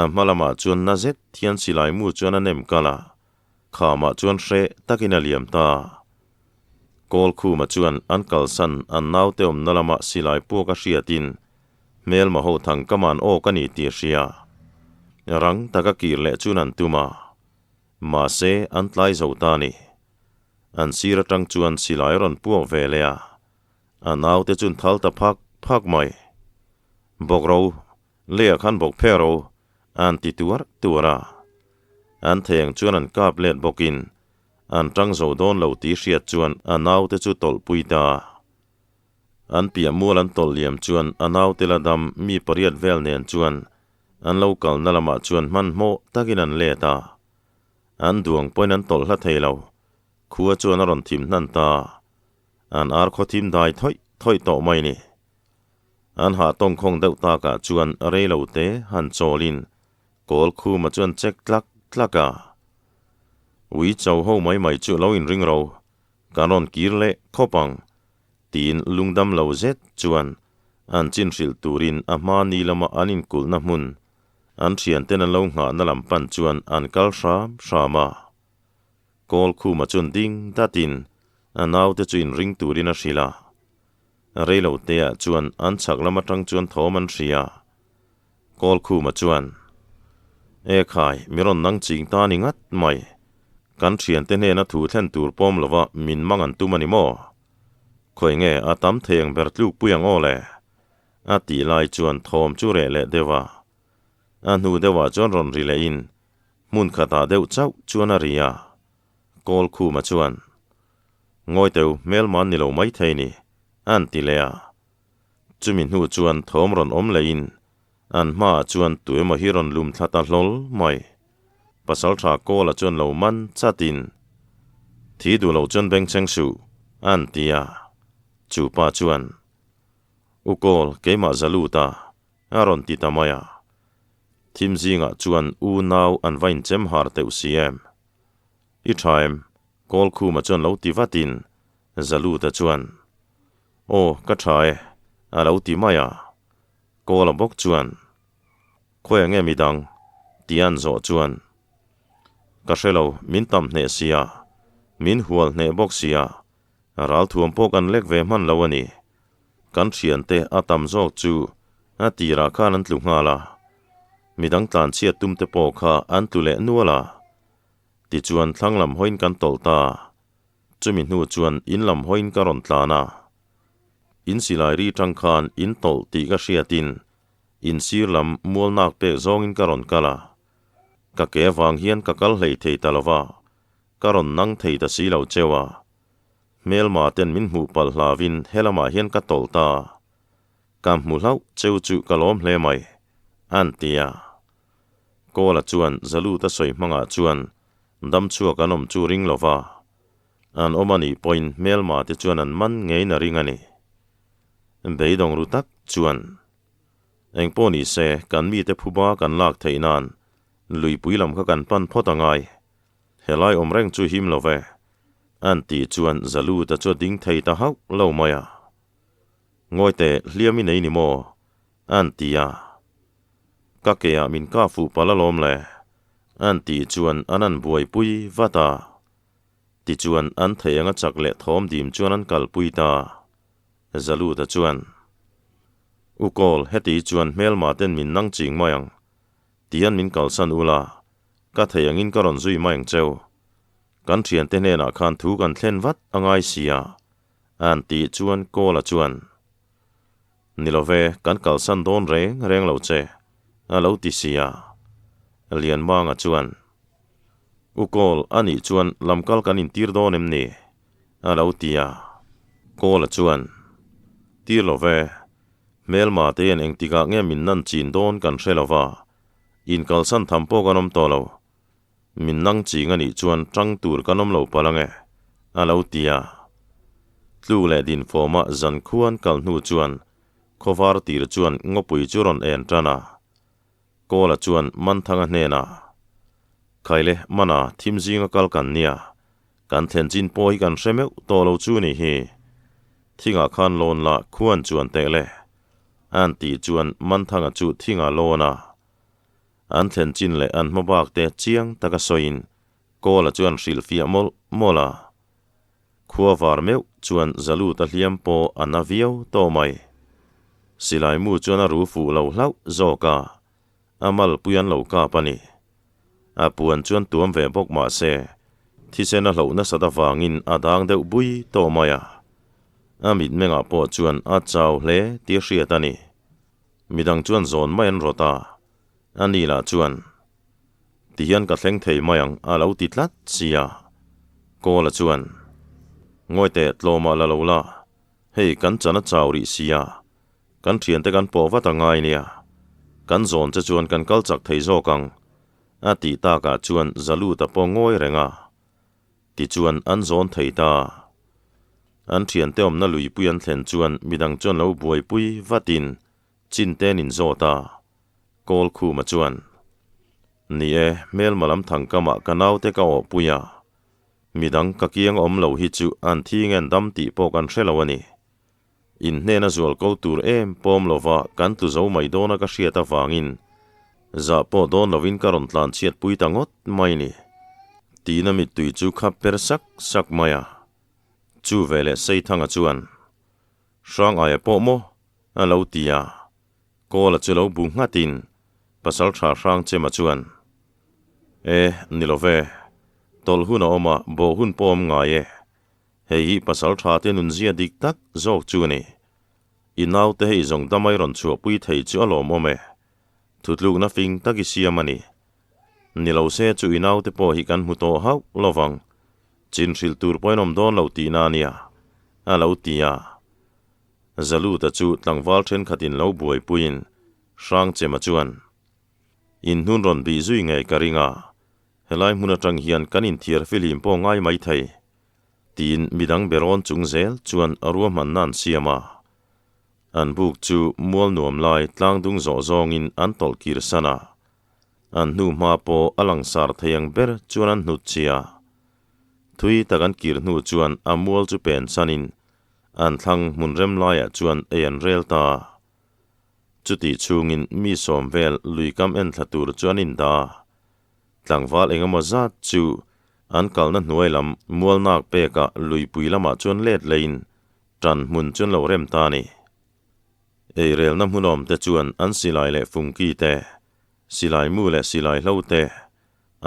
A hma lamah chuan na zet hian silai mu chuan a nem kal a. Khamah chuan hreh takin a liam ta. Kawl khuma chuan an kalsan an naute awmna lama silai puak a hriatin hmelma ho thang ka man awk a ni tih a hria. Rang taka kir leh chuan an tum a. Mahse an tlai zo ta a ni. An sir atang chuan silai a rawn puak ve leh a. A naute chuan thal ta phak phak mai. Bawk ro, Leiah khan bawk phe ro an ti tuar tuar a. An thei ang chuan an kap let bawkin an tang zo dawn lo tih hriat chuan a naute chu tawlh pui ta. An piah mual an tawlh liam chuan a naute la dam mi pariat vel nen chuan an lo kalna lamah chuan hmanhmawh takin an let a. An duang pawhin an tawlh hla thei lo. Khua chuan a rawn thim hnan ta. An ar khaw thim dai thawih thawih tawh mai ni. An hah tawngkhawng deuh takah chuan rei lo te han chawlin kawl khuma chuan check tlak tlak a. Ui cho ho mai mai chu lo inring ro, kan rawn kir leh khawp ang, tiin lungdam lo zet chuan an chin hrilh turin a hma ni lama an inkulhna hmun an thianten an lo nghahna lam pan chuan an kal hram hram a. Kawl khuma chuan ding datin a naute chu inring turin a hrilh a. Reilo teah chuan an chhak lam atang chuan thawm an hria. Kawlkhuma chuan, E khai, mi rawn nang ching ta ni ngat mai. Kan thiante hnena thu thlen tur pawm lova min mang an tum a ni maw? Khawi nge a tam thei ang ber tluk pui ang aw le? A tih lai chuan thawm chu reh leh deuh a. A hnu deuhah chuan rawn ri leh in hmun khatah deuh chauh chuan a ri a. Kawlkhuma chuan, Ngawi teu, hmelma an ni lo maithei ni, an ti leh a. Chumi hnu chuan thawm rawn awm leh in an hmaah chuan tuemaw hi rawn lum thla ta hlawl mai. Pasaltha Kawla chuan lo man chat in, Thi duh lo chuan bengchheng suh, an ti a. Chu pa chuan, U Kawl, keimah za lut a, a rawn ti ta mai a. Thim zingah chuan u nau an va inchem har teuh si em? I tha em? Kawlkhuma chuan lo ti vatin Zaluta chuan, Aw, ka tha e, a lo ti mai a. Kawla bawk chuan, Khawi ang nge midang? ti an zawh chuan, Ka hre lo, min tam hneh sia, min hual hneh bawk sia, ralthuam pawh kan lek ve hman lo a ni. Kan thiante a tam zawk chu a tirah khan an tlu nghal a, midang tlanchhiat tumte pawh kha an tlu leh nual a. Tichuan thlang lam hawiin kan tawlh ta. Chumi hnu chuan in lam hawiin ka rawn tlan a. In silai ri tang khan in tawlh tih ka hriatin in sir lam mual nak pek zawngin ka rawn kal a. Ka ke avang hian ka kal hlei thei ta lo va, ka rawn nang thei ta si lo cheu a. Hmelma ten min hmuh palh hlavin helamah hian ka tawlh ta. Ka hmu hlauh cheu chu ka lawm hle mai, an ti a. Kawla chuan Zaluta sawi hmangah chuan damchhuak an awm chu ring lo va, an awm a nih pawhin hmelma te chuan an man ngeiin a ring a ni. Beidawng ru tak chuan, Engpawh ni se, kan mite phuba kan lak theih nan luipui lam kha kan pan phawt a ngai. Helai awm reng chu him lo ve, an tih chuan Zaluta chu a ding thei ta hauh lo mai a. Ngawi teh, hliam i nei ni maw? An ti a. Ka ke ah min kah fuh palh alawm le, an tih chuan an an buaipui vat a. Tichuan an thei anga chak leh thawm dim chuan an kalpui ta. Zaluta chuan, U Kawl, heti chuan hmelma ten min nang ching mai ang, tihian min kalsan ula, ka thei angin ka rawn zui mai ang cheu. Kan thiante hnenah khan thu kan thlen vat a ngai sia, an tih chuan Kawla chuan, Ni lo ve, kan kalsan dawn reng reng lo che, a lo ti si a. Lianmanga chuan, U Kawl, a nih chuan lamkal kan intir dawn em ni? a lo ti a. Kawla chuan, Tir lo ve, hmelma te hian engtikah nge min nan chin dawn kan hre lo va, inkalsan tham pawh kan awm tawh lo. Min nang ching a nih chuan tang tur kan awm lo palh ange, a lo ti a. Tluk leh dinfawma zan khuan kal hnu chuan khawvar tir chuan ngawpui chu rawn en tan a. Kawla chuan Manthanga hnenah, Khaile, mana thim zinga kal kan nia, kan thlen chin pawh hi kan hre meuh tawh lo chu ni hi. Thingah khan lawn la khuan chuan teh le, an tih chuan Manthanga chu thingah lawn a. An thlen chin leh an hma bak te chiang taka sawiin Kawla chuan hrilhfiah mawlh mawlh a. Khua var meuh chuan Zaluta hliam pawh a na viau tawh mai. Silai mu chuan a ru fuh lo hlauh zawk a, a malpui an lo kap a ni. A puan chuan tuam ve bawk mah se, thisen a hloh nasat avangin a dang deuh bui tawh mai a. A mitmengah pawh chuan a chau hle tih a hriat a ni. Midang chuan zawn mai an rawt a, a ni lah chuan, Tihian ka thleng thei mai ang a lo ti tlat sia. Kawla chuan, Ngawi teh tlawmah la lo la, hei kan chan a chau rih sia, kan thiante kan pawh vat a ngai nia, kan zawn che chuan kan kal chak thei zawk ang, a tih takah chuan Zaluta pawh ngawi reng a. Tichuan an zawn thei ta. An thiante awmna luipui an thlen chuan midang chuan lo buaipui vatin chin te an inzawt a. Kawlkhuma chuan, Ni e, hmelma lam thangkamah ka naute ka awhpui a, midang ka kiang awm lo hi chu an thi nge an dam tih pawh kan hre lo a ni. In hnena zual ko tur em pawm lova kan tlu zo mai dawna ka hriat avangin zah pawh dawn lovin ka rawn tlan chhiatpui ta ngawt mai ni. Tina mittui chu khap per sak sak mai a. Chu veleh Seithanga chuan, Hrangaia pawh maw? a lo ti a. Kawla chu lo bu nghatin. Pasalṭha Hrangchema chuan, E, ni lo ve. Tawlh hun a awm a, bawh hun pawh awm ngai e. Hei hi pasalṭha te nunzia dik tak zawk chu a ni. I naute hei zawng damai rawn chhuahpui thei chu a lawmawm e. Thutlukna fing tak i siam a ni. Ni lo se chu i naute pawh hi kan hmu tawh hauh lo vang. Chin hrilh tur pawhin awm dawn lo tihna a nia, a lo ti a. Zaluta chu tlangval thenkhatin lo buaipuiin Hrangchema chuan, In hnun rawn bih zui ngei ka ring a, helai hmun atang hian kan inthiar fihlim pawh ngai mai thei, tiin midang berawn chung zel chuan a ruahmanna an siam a. An buk chu mual nuam lai tlangdung zawh zawngin an tawlh kir san a, an hnu hma pawh a langsar thei ang ber chuan an hnut chhi a. Thui tak an kir hnu chuan a mual chu pen sanin an thlang hmun rem laiah chuan ei an rel ta a. Chutih chhungin mi sawm vel lui kam en thla tur chu an indah a, tlangval eng emaw zat chu an kalna hnuai lam mualnak pekah luipui lamah chuan let leiin Ṭan hmun chuan lo rem ta a ni. Eirelna hmunawm te chuan an silai leh fungki te, silai mu leh silai hlo te,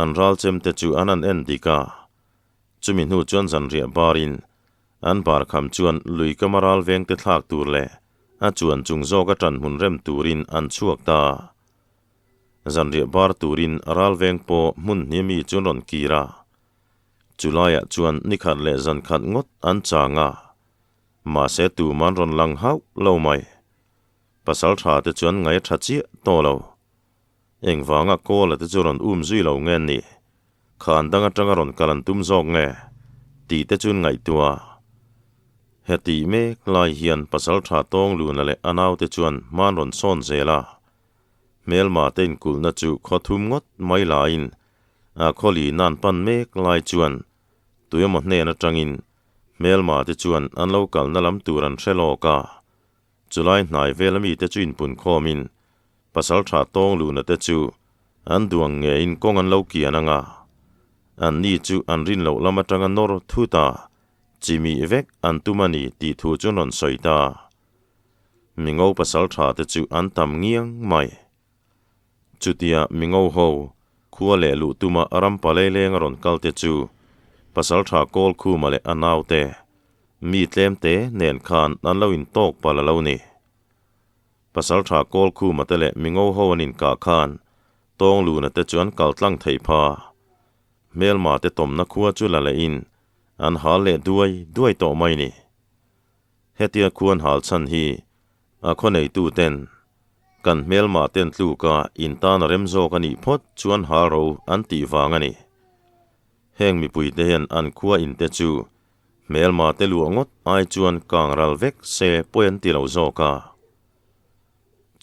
an ralchem te chu an han en dik a. Chumi hnu chuan zanriah barin an bar kham chuan lui kama ral veng te thlak tur leh a chuan chung zawka ṭan hmun rem turin an chhuak ta a. Zanriah bar turin ral veng pawh hmun hnih mi chuan rawn kir a. Chulaiah chuan ni khat leh zan khat ngawt an chang a, mahse tuman rawn lang hauh lo mai. Pasal tha te chuan ngai a tha chiah tawh lo. Engvanga Kawla te chu rawn um zui lo nge ni? Khan dang atanga rawn kal an tum zawk nge? tih te chuan ngaihtuah a. Heti mek lai hian pasal tha tawng luna leh a naute chuan hman rawn sawn zel a. Hmelma te inkulhna chu khaw thum ngawt mai laiin A khawli nan pan mek lai chuan tuemaw hnen atangin hmelma te chuan an lo kalna lam tur an hre lawk a. Chulai hnai vel ami te chu inpun khawmin pasal tha tawng luna te chu an duang ngeiin kawng an lo kian ang a. An ni chu an rin loh lam atanga nawr thut a, chimih vek an tum a ni tih thu chu an rawn sawi ta. Mingo pasal tha te chu an tam ngiang mai. Chutia mingo ho, khua leh luh tuma ram palei leng a rawn kal te chu Pasaltha Kawlkhuma leh a naute, mi tlem te nen khan an lo intawk palh a lo ni. Pasaltha Kawlkhuma te leh mingo ho an inkah khan Tawngluna te chu an kal tlang thei pha. Hmelma te tawmna khua chu la lehin an hal leh duai duai tawh mai ni. Hetia khuan hal chhan hi A khaw neituten kan hmelmah ten tluka in tan a rem zawk a nih phawt chuan hal ro an tih vang a ni. Heng mipuite hian an khua in te chu hmelma te luah ngawt ai chuan kang ral vek se pawi an ti lo zawk a.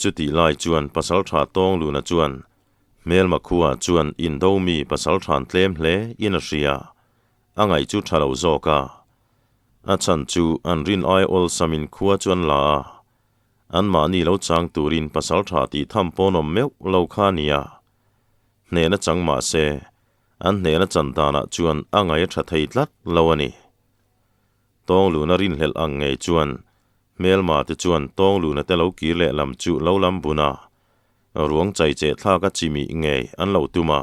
Chutih lai chuan Pasaltha Tawngluna chuan hmelma khuaah chuan indo mi pasalthan tlem hle in a hria, a ngaih chu tha lo zawk a. A chhan chu an rin ai awlsamin khua chu an la a, anmahni lo chang turin pasal tha tih tham pawn awm meuh lo kha a nia. Hnehna chang mah se, an hnehna chan danah chuan a ngaih a tha thei tlat lo a ni. Tawngluna rinhlelh ang ngei chuan hmelma te chuan tawngluna te lo kir leh lam chu lo lam bun a, ruang chaicheh thlak a chimih ngei an lo tum a.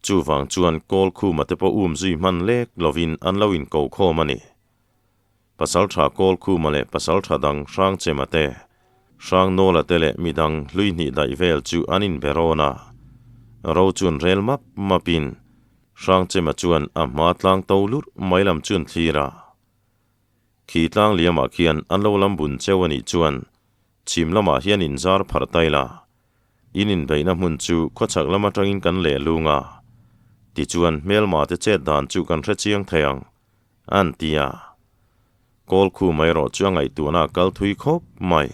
Chuvang chuan kawl khuma te pawh um zui hman lek lovin an lo inko khawm a ni. Pasaltha kawl khuma leh pasaltha dang Hrangchema te, Hrangnawla te leh midang hlui hnih daih vel chu an inbe rawn a. Ro chuan rel map mapin Hrangchema chuan a hma tlang to lurh mai lam chuan thlir a. Khi tlang liamah khian an lo lam bun cheu a nih chuan chhim lamah hian inzar pharh ta ila. In inbeihna hmun chu khawchhak lam atangin kan leh lung a, tichuan hmelma te chet dan chu kan hre chiang thei ang, an ti a. Kawlkhum erawh chu a ngaihtuahna a kal thui khawp mai.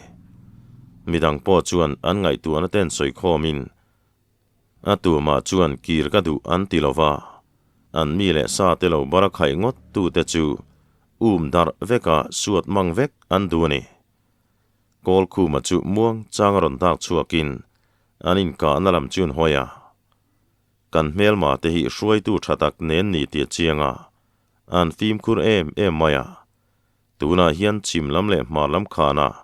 Midang pawh chuan an ngaihtuahna te an sawi khawmin, a tumah chuan kir ka duh an ti lo va, an mi leh sa te lo bar a khaih ngawt tute chu um darh veka suat mang vek an duh a ni. Kawlkhuma chu muang chang a rawn dak chhuakin an inkahna lam chu an hawi a. Kan hmelma te hi hruaitu tha tak nen ni tih a chiang a, an fimkhur em em mai a. Tunah hian chhim lam leh hmar lam khanah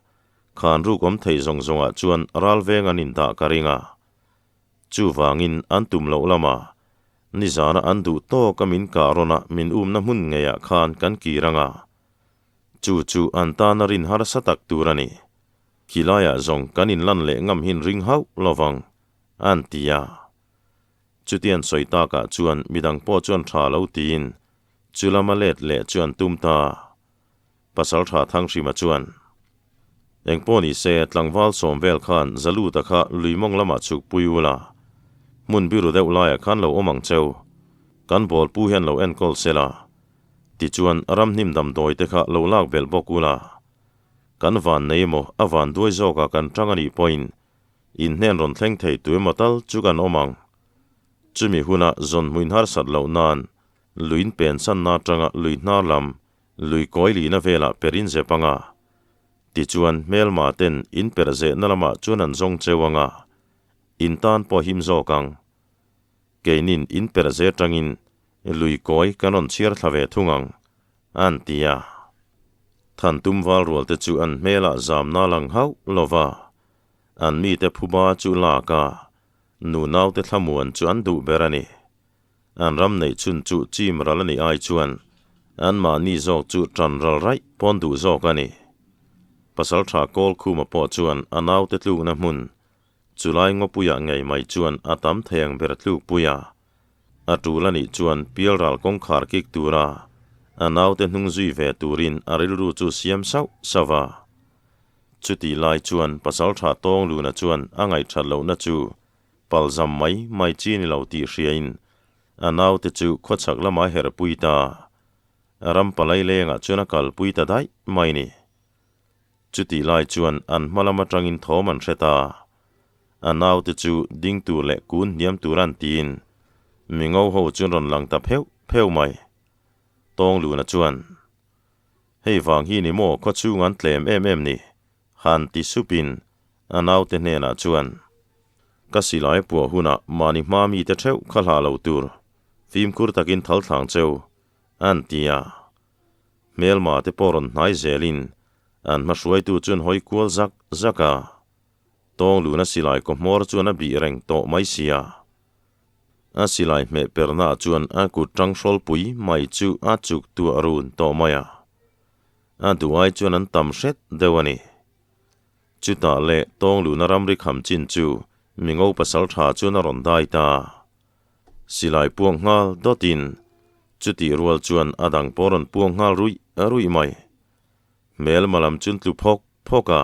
Khan ruk awm thei zawng zawngah chuan ral veng an indah ka ring a. Chuvangin an tum loh lamah nizana an duh tawk a min kah rawn a min umna hmun ngeiah khan kan kir ang a. Chu chu an tana rin harsa tak tur a ni. Khilaiah zawng kan inlan leh ngam hin ring hauh lovang, an ti a. Chutian sawi takah chuan midang pawh chuan tha lo tiin chu lama let leh chu an tum ta. Pasal tha Thanghrima chuan, Engpawh ni se, tlangval sawm vel khan Zaluta kha lui mawng lamah chhuk pui u la, hmun biru deuh laiah khan lo awm ang cheu. Kan bawlpu hian lo enkawl se la. Tichuan, ramhnim damdawi te kha lo lak belh bawk u la. Kan van nei emaw, a van duai zawkah kan tang a nih pawhin in hnen rawn thleng thei tu emaw tal chu kan awm ang. Chumi huna zawn hmuin harsat loh nan luiin pensanna atanga lui hnar lam lui kawi lihna velah perin zep anga. Tichuan hmelma ten in perh zehna lamah chuan an zawng cheu anga, in tan pawh him zawk ang. Keinin in perh zeh atangin lui kawi kan rawn chhiar thla ve thung ang, an ti a. Thantum val rual te chu an hmelah zamna lang hauh lo va, an mite phuba chu lak a, nunau te thlamuan chu an duh ber a ni. An ram neih chhun chu chim ral a nih ai chuan anmahni zawk chu tan ral raih pawn duh zawk a ni. Pasaltha Kawlkhuma pawh chuan a naute tlukna hmun chulai ngawpuiah ngei mai chuan a tam thei ang ber tlukpui a. A tul a nih chuan pialral kawngkhar kik tura a naute hnung zui ve turin a rilru chu siam sauh sauh a. Chutih lai chuan Pasaltha Tawngluna chuan a ngaihthat lohna chu palzam mai mai chi ni lo tih hriain a naute chu khawchhak lama herpui ta ram palai lengah chuan a kalpui ta daih mai ni. Chutih lai chuan an hma lam atangin thawm an hre ta. A naute chu ding tur leh kun hniam tur an tiin mi ngo ho chu an rawn lang ta pheuh pheuh mai. Tawngluna chuan, Hei vang hi ni maw khawchhung an tlem em em ni? Han ti supin a naute hnenah chuan, Ka silai puah hunah mahni hma mite theuh kha hlah lo tur, fimkhur takin thal thlang cheu, an ti a. Hmelma te pawh rawn hnai zelin an hma hruaitu chuan hawi kual zak zak a. Tawngluna silai kaw hmawr chuan a bih reng tawh mai sia. A silai hmeh pernaah chuan a kut tang hrawlpui mai chu a chuk tuah run tawh mai a. A duh ai chuan an tam hret deuh a ni. Chutah leh Tawngluna ramri kham chin chu mingo pasal tha chuan a rawn dai ta. Silai puak nghal dawtin chutih rual chuan a dang pawh rawn puak nghal ruih ruih mai. Hmelma lam chun tlu phawk phawk a,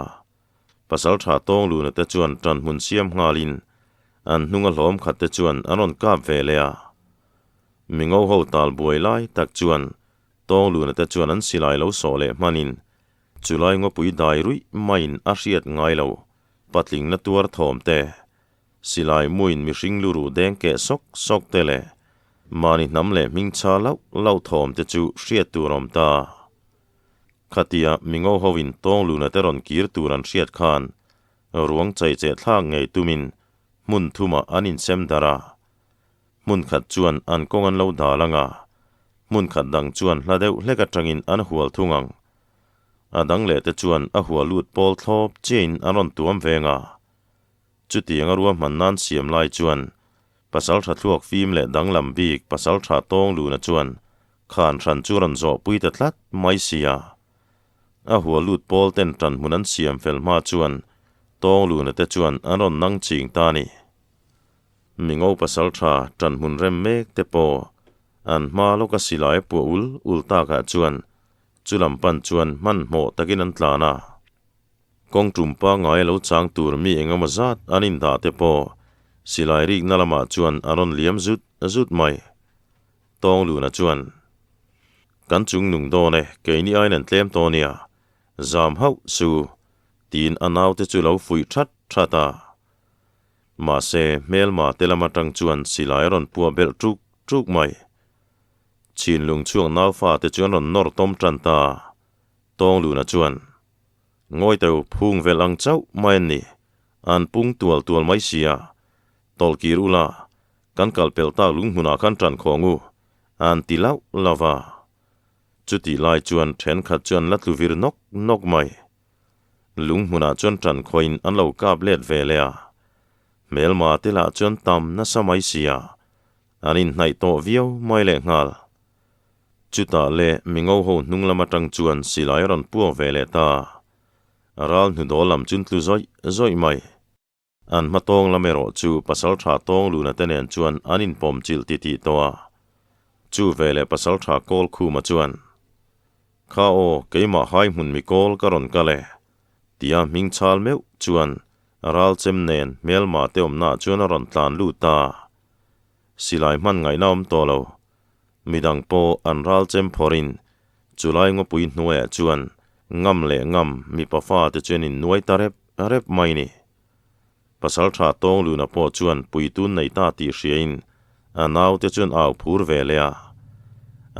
pasal tha tawng luna te chuan tan hmun siam nghalin an hnunga hlawm khat te chuan an rawn kap ve leh a. Mingo ho tal buai lai tak chuan tawng luna te chuan an silai lo sawh leh hmanin chulai ngawpui dai ruih maiin a hriat ngai lo patling na tuar thawm te Silai muin mihring lu ruh deng keh sawk sawk te leh mahni hnam leh hming chha lauh lauh thawm te chu hriat tur awm ta. Khatia mingo hoin tawngluna te rawn kir tur an hriat khan ruang chai cheh thlak ngei tumin hmun thumah an insem darh a. Hmun khat chuan an kawng an lo dal ang a, hmun khat dang chuan hla deuh hlek atangin an hual thung ang. A dang leh te chuan a hual lut pawl thlawp chiahin an rawn tuam veng a. Chutiang a ruahman nan siam lai chuan pasal tha thluak fim leh danglam bik pasal tha tawng luna chuan khan hran chu rawn zawh pui ta tlat mai sia. A hua lut pawl ten tan hmun an siam fel hma chuan tawng luna te chuan an rawn nang ching ta ni. Mingo pasal tha tan hmun rem mek te pawh an hma lawka silai puah ul ul takah chuan chulam pan chuan hmanhmawh takin an tlan a. Kawng tum pangngai lo chang tur mi engemaw zat an indah te pawh silai rikna lamah chuan a rawn liam zut zut mai. Tawngluna chuan, Kan chung nung dawn e, keini aiin an tlem tawh nia, zam hauh su, tiin a naute chu lo fuih that that a. Mahse, hmelma te lam atang chuan silai a rawn puah belh tuk tuk mai. Chhinlung chhuak naufate chu an rawn nawr tawm tan ta. Tawngluna chuan, Ngawi teu phung velh ang chauh mai an ni. An pung tual tual mai sia. Tawlh kir ula, kan kal pelh tak lung hmunah khan tan khawng u, an ti lauh lauh va. Chutih lai chuan thenkhat chu an la tlu vir nawk nawk mai. Lung hmunah chuan ṭan khawiin an lo kap let ve leh a. Hmelma te lah chuan tam nasa mai sia, an inhnaih tawh viau mai lehnghal. Chutah le mingo ho hnung lam atang chuan silai a rawn puak ve leh ta. Ral hnudawl lam chun tlu zawih zawih mai. An hma tawng lam erawh chu pasaltha tawng luna te nen chuan an inpawm chilh titih tawh a. Chu veleh pasaltha kawl khuma chuan, Kha aw, keimah hai hmun mi kawl ka rawn kal e, tia hming chhal meuh chuan ral chem nen hmelma te awmnaah chuan a rawn tlan lut ta. Silai hman ngaihna awm tawh lo. Midang pawh an ral chem phawrhin chulai ngawpui hnuaiah chuan ngam leh ngam mipa fate chuan in nuai ta rep rep mai ni. Pasal tha tawng luna pawh chuan puitun nei ta tih hriain a naute chuan au phur ve leh a.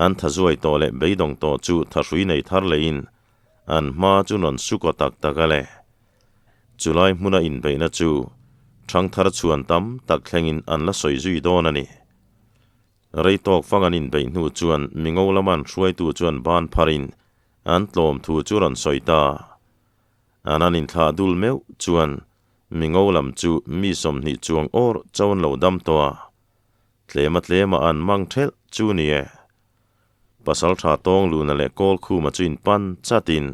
An tha zuai tawh leh beidawng tawh chu thahrui nei thar leiin an hma chu rawn su kaw tak tak a le. Chulai hmuna inbeihna chu thangthar chhuan tam tak thlengin an la sawi zui dawn a ni. Rei tawk fang an inbeih hnu chuan mingo lama an hruaitu chuan ban pharin an tlawm thu chu rawn sawi ta. An an inthlah dul meuh chuan mingo lam chu mi 20 chuang awr chawn lo dam tawh a, tlema tlema an mang thelh chu ni e. Pasal tha tawng luna leh kawl khuma chu inpan chatin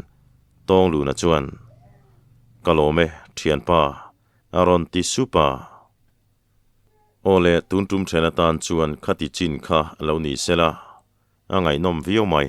tawng luna chuan, Ka lawm e, thianpa, a rawn ti sup a. Aw le, tun tum then atan chuan khati chin kha lo ni sela, a ngaihnawm viau mai.